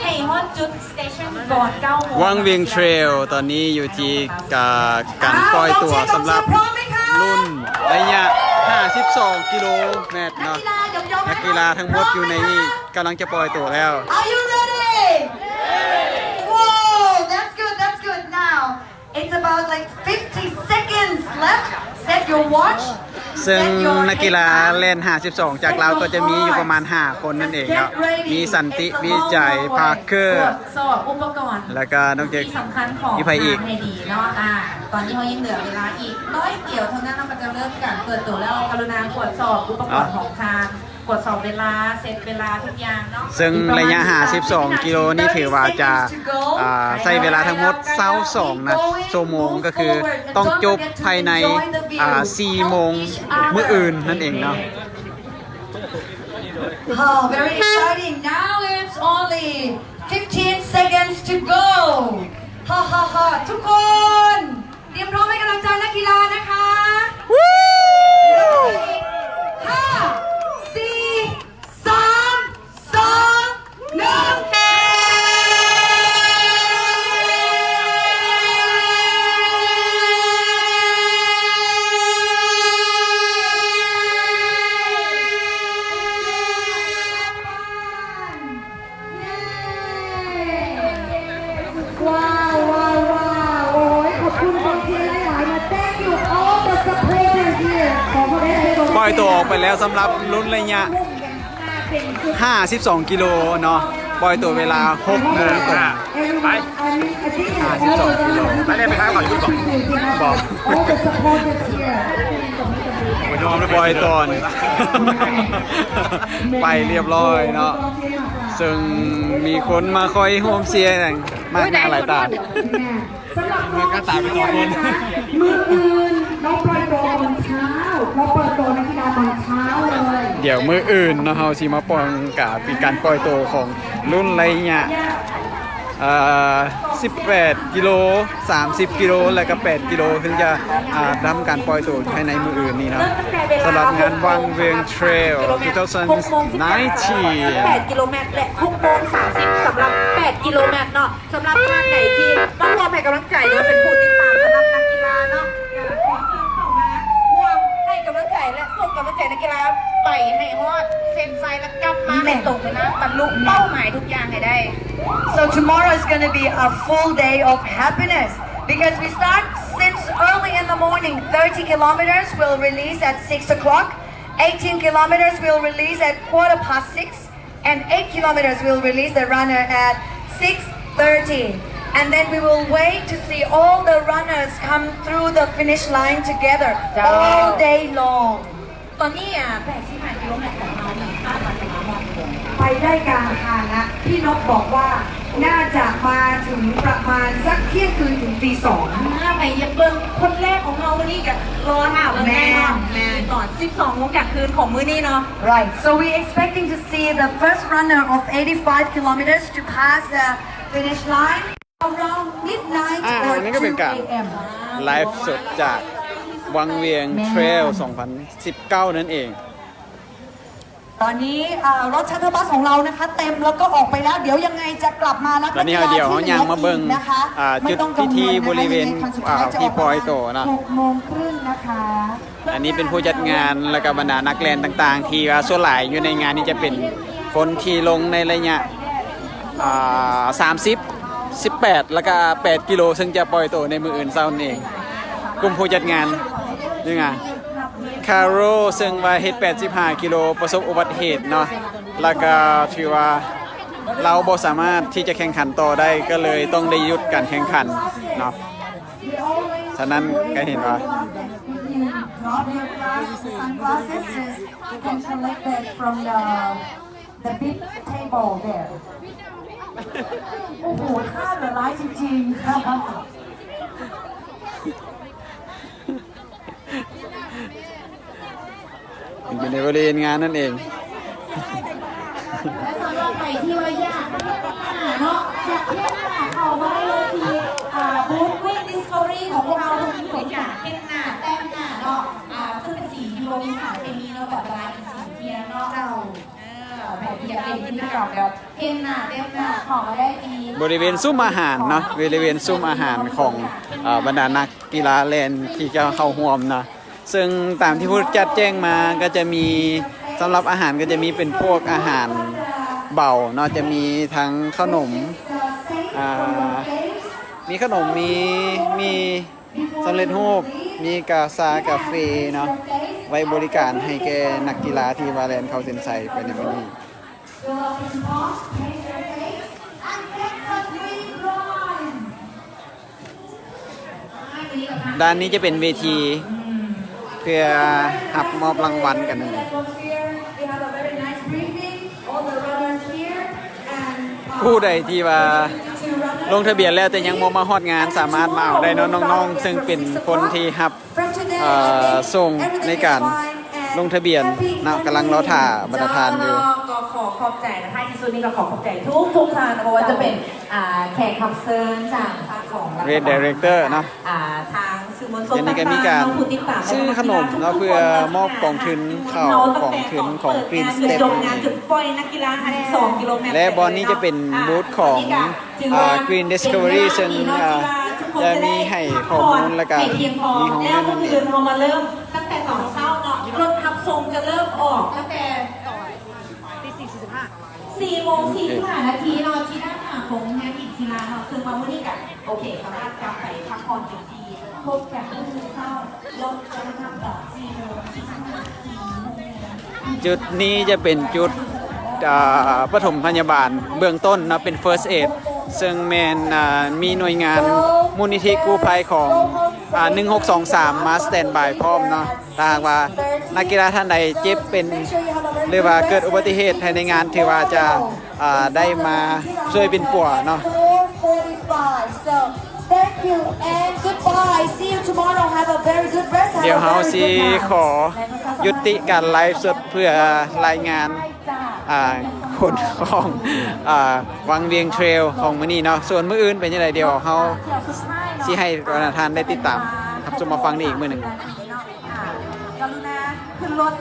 ໃຫ້ຮອດຈຸດສະເຕຊັນກ່ອນເກົ້າໂມງ ວັງວຽງເທຣວ ຕອນນີ້ຢູ່ທີ່ການປ່ອຍຕົວສຳລັບລຸ້ນໄລຍະຫ້າສິບສອງກິໂລແມັດເນາະ. ນັກກິລາທັງໝົດຢູ່ໃນນີ້ກຳລັງຈະປ່ອຍຕົວແລ້ວ. Are you ready? Whoa, that's good, that's good. Now, it's about, like, fifty seconds left. Set your watch. ເຊິ່ງນັກກິລາແລ່ນຫ້າສິບສອງຈາກລາວກໍຈະມີຢູ່ປະມານຫ້າຄົນນັ້ນເອງເນາະ. ມີສັນຕິ ວິໄຈ ພາເກີ ແລ້ວກໍນ້ອງເຈັກ ມີໃຜອີກ? ຕອນນີ້ເຮົາຍັງເຫຼືອເວລາອີກໜ້ອຍດຽວເທົ່ານັ້ນ ເຮົາກໍຈະເລີ່ມການເປີດໂຕແລ້ວ. ກະລຸນາກວດສອບອຸປະກອນຂອງທ່ານ. ກວດສອບເວລາ ເຊັດເວລາທຸກຢ່າງເນາະ. ເຊິ່ງໄລຍະຫ້າສິບສອອງກິໂລນີ້ຖືວ່າຈະ ອ່າ ໃຊ້ເວລາທັງໝົດຊາວສອງນາ ຊົ່ວໂມງ ກໍຄືຕ້ອງຈົບພາຍໃນ ອ່າ ສີ່ໂມງມື້ອື່ນນັ້ນເອງເນາະ. Oh, very exciting. Now it's only fifteen seconds to go. ฮ่າໆໆ ທຸກຄົນ เตรียมพร้อมให้กำลังใจนักกีฬานะคะ ห้า สี่ สาม สอง หนึ่ง เย้ ว้าว ว้าว ว้าว โอ้ย ขอบคุณกองเชียร์หลายๆ นะ Thank you all the supporters here. ขอบคุณ ปล่อยตัวออกไปแล้วสำหรับรุ่นระยะ ห้าสิบสองกิโลเนาะ ปล่อยตัวเวลา หกโมงตรง ไป ห้าสิบสองกิโล ไปเลย ไปขายของอยู่สอง บอก ปล่อยตอน ไปเรียบร้อยเนาะ ซึ่งมีคนมาคอยร่วมเชียร์มากหน้าหลายตา สำหรับกองเชียร์นะคะ มื้ออื่นเราปล่อยตัวตอนเช้า เราเปิดตัวนักกีฬาตอนเช้าเลย เดี๋ยวมื้ออื่นเนาะ เฮาสิมาปล่อยกา เป็นการปล่อยตัวของรุ่นระยะ เอ่อ สิบแปดกิโล สามสิบกิโล แล้วก็แปดกิโล ซึ่งจะ อ่า ทำการปล่อยตัวภายในมื้ออื่นนี้เนาะ สำหรับงาน Wang Weng Trail หกโมงสิบแปด สิบแปดกิโลเมตร และ หกโมงสามสิบ สำหรับ แปดกิโลเมตรเนาะ สำหรับท่านใดที่มาร่วมให้กำลังใจหรือว่าเป็นผู้ติดตามสำหรับนักกีฬาเนาะ อยากให้เชิญเข้ามาร่วมให้กำลังใจและส่งกำลังใจนักกีฬาไปให้ฮอดเส้นชัยและกลับมาให้ตรงเวลา บรรลุเป้าหมายทุกอย่างให้ได้ So tomorrow is gonna be a full day of happiness because we start since early in the morning. Thirty kilometers will release at six o'clock, eighteen kilometers will release at quarter past six, and eight kilometers will release the runner at six thirty. And then we will wait to see all the runners come through the finish line together all day long. ตอนนี้อ่ะ แปดสิบห้ากิโลเมตรของเราเนี่ยคาดว่าจะมาฮอดกี่โมง ไปได้กลางทางละ พี่นกบอกว่าน่าจะมาถึงประมาณสักเที่ยงคืนถึงตีสอง อ่า ไปเยี่ยมเบิ่งคนแรกของเรามื้อนี้ก็รอถ่าเบิ่งแน่นอน แม่น แม่น ตอนสิบสองโมงกลางคืนของมื้อนี้เนาะ Right, so we expecting to see the first runner of eighty-five kilometers to pass the finish line around midnight อ่า or อันนี้ก็เป็นการ two a.m. ไลฟ์สดจากวังเวียง Trail สองพันสิบเก้า นั่นเอง ตอนนี้ เอ่อ รถ shuttle bus ของเรานะคะ เต็มแล้วก็ออกไปแล้ว เดี๋ยวยังไงจะกลับมารับนักกีฬาที่เหลืออีกนะคะ ตอนนี้เดี๋ยวเฮาย่างมาเบิ่ง อ่า จุดพิธีบริเวณ อ่า ที่ปล่อยตัวเนาะ หกโมงครึ่งนะคะ ອັນນີ້ເປັນຜູ້ຈັດງານ ແລ້ວກໍບັນດານັກແລ່ນຕ່າງໆ ທີ່ວ່າສ່ວນຫຼາຍຢູ່ໃນງານນີ້ຈະເປັນຄົນທີ່ລົງໃນໄລຍະ ອ່າ ສາມສິບ ສິບແປດ ແລ້ວກໍແປດກິໂລ ເຊິ່ງຈະປ່ອຍໂຕໃນມື້ອື່ນເຊົ້ານີ້ເອງ. ກຸ່ມຜູ້ຈັດງານ ນີ້ນະ Carol ເຊິ່ງວ່າເຮັດແປດສິບຫ້າກິໂລ ປະສົບອຸບັດເຫດເນາະ ແລ້ວກໍຖືວ່າລາວບໍ່ສາມາດທີ່ຈະແຂ່ງຂັນຕໍ່ໄດ້ ກໍເລີຍຕ້ອງໄດ້ຢຸດການແຂ່ງຂັນເນາະ. ສະນັ້ນກໍເຫັນວ່າ Drop your glasses, sunglasses, and collect that from the, the big table there. ໂອ້ໂຫ ທ່າເຫຼືອຫຼາຍຈິງໆ. ຢູ່ໃນບໍລິເວນງານນັ້ນເອງ ແລະສຳລັບໃຜທີ່ວ່າຢາກເນາະ ຢາກເຮັດເຂົ້າມາໄດ້ເລີຍທີ່ ອ່າ ບູດ Green Discovery ຂອງພວກເຮົາ ເພິ່ນມີບໍລິການເຮັດໜ້າ ແຕ່ງໜ້າເນາະ ອ່າ ເຊິ່ງເປັນສີທີ່ບໍ່ມີສານເຄມີເນາະ ແບບລາຍເປັນສີທຽນເນາະ ເຈົ້າ ເອີ ໃຜທີ່ຢາກເຮັດກິດຈະກຳແບບ ເຕັມໜ້າເຕັມໜ້າ ຂອງກໍໄດ້ດີ ບໍລິເວນຊຸມອາຫານເນາະ ບໍລິເວນຊຸມອາຫານຂອງ ເອີ ບັນດານັກກິລາແລ່ນທີ່ຈະເຂົ້າຮ່ວມເນາະ. ເຊິ່ງຕາມທີ່ຜູ້ຈັດແຈ້ງມາກໍຈະມີ ສຳລັບອາຫານກໍຈະມີເປັນພວກອາຫານເບົາເນາະ ຈະມີທັງເຂົ້າໜົມ ອ່າ ມີເຂົ້າໜົມ ມີ ມີ ສຳເລັດຮູບ ມີກາຊາກາເຟເນາະ ໄວ້ບໍລິການໃຫ້ແກ່ນັກກິລາທີ່ວ່າແລ່ນເຂົ້າເສັ້ນໄຊໄປໃນມື້ນີ້. ດ້ານນີ້ຈະເປັນເວທີເພື່ອຮັບມອບລາງວັນກັນນັ້ນເອງ. ຜູ້ໃດທີ່ວ່າລົງທະບຽນແລ້ວແຕ່ຍັງບໍ່ມາຮອດງານ ສາມາດມາເອົາໄດ້ເນາະ ນ້ອງໆ ເຊິ່ງເປັນຄົນທີ່ຮັບ ເອີ ສົ່ງໃນການລົງທະບຽນເນາະ ກຳລັງລໍຖ້າບັນດາທ່ານຢູ່. ກໍຂໍຂອບໃຈນະ ທ້າຍທີ່ສຸດນີ້ກໍຂໍຂອບໃຈທຸກໆທ່ານ ບໍ່ວ່າຈະເປັນ ອ່າ ແຂກຮັບເຊີນຈາກຝັ່ງຂອງລັດຖະບານ Race Director ເນາະ ອ່າ ທາງສື່ມວນຊົນຕ່າງໆ ເນາະ ຜູ້ຕິດຕາມ ຊື້ຂະໜົມເນາະ ເພື່ອມອບກອງທຶນເຂົ້າກອງທຶນຂອງ Green Step ແລະບ່ອນນີ້ຈະເປັນບູດຂອງ ອ່າ Green Discovery ເຊິ່ງ ອ່າ ຈະມີໃຫ້ຂໍ້ມູນ ແລ້ວກະມີຫ້ອງເດີ່ນນັ້ນເອງ. ຕັ້ງແຕ່ຕອນເຊົ້າເນາະ ລົດຮັບສົ່ງຈະເລີ່ມອອກຕັ້ງແຕ່ ຕີສີ່ສີ່ສິບຫ້າ ສີ່ໂມງສີ່ສິບຫ້ານາທີເນາະ ທີ່ດ້ານໜ້າຂອງງານກິລາເນາະ ເຊິ່ງວ່າມື້ນີ້ກະ ໂອເຄ ສາມາດກັບໄປພັກຜ່ອນເຕັມທີ່ ພົບກັນມື້ເຊົ້າ ລົດຈະເລີ່ມອອກສີ່ໂມງສີ່ສິບຫ້ານາທີ. ຈຸດນີ້ຈະເປັນຈຸດ ອ່າ ປະຖົມພະຍາບານເບື້ອງຕົ້ນເນາະ ເປັນ First Aid ເຊິ່ງແມ່ນ ອ່າ ມີໜ່ວຍງານມູນນິທິກູ້ໄພຂອງ ອ່າ ໜຶ່ງຫົກສອງສາມ ມາສະແຕນບາຍພ້ອມເນາະ. ຖ້າຫາກວ່ານັກກິລາທ່ານໃດເຈັບເປັນ ຫຼືວ່າເກີດອຸບັດຕິເຫດພາຍໃນງານ ຖືວ່າຈະ ອ່າ ໄດ້ມາຊ່ວຍປິ່ນປົວເນາະ. Thank you and goodbye. See you tomorrow. Have a very good rest. ດຽວເຮົາຊິຂໍຍຸຕິການໄລຟ໌ສົດເພື່ອລາຍງານ ອ່າ ຜົນຂອງ ອ່າ ວັງວຽງເທຣວຂອງມື້ນີ້ເນາະ. ສ່ວນມື້ອື່ນເປັນຈັ່ງໃດ ດຽວເຮົາຊິໃຫ້ບັນດາທ່ານໄດ້ຕິດຕາມຮັບຊົມຮັບຟັງໄດ້ອີກມື້ໜຶ່ງ. ອ່າ ກະລຸນາຂຶ້ນລົດ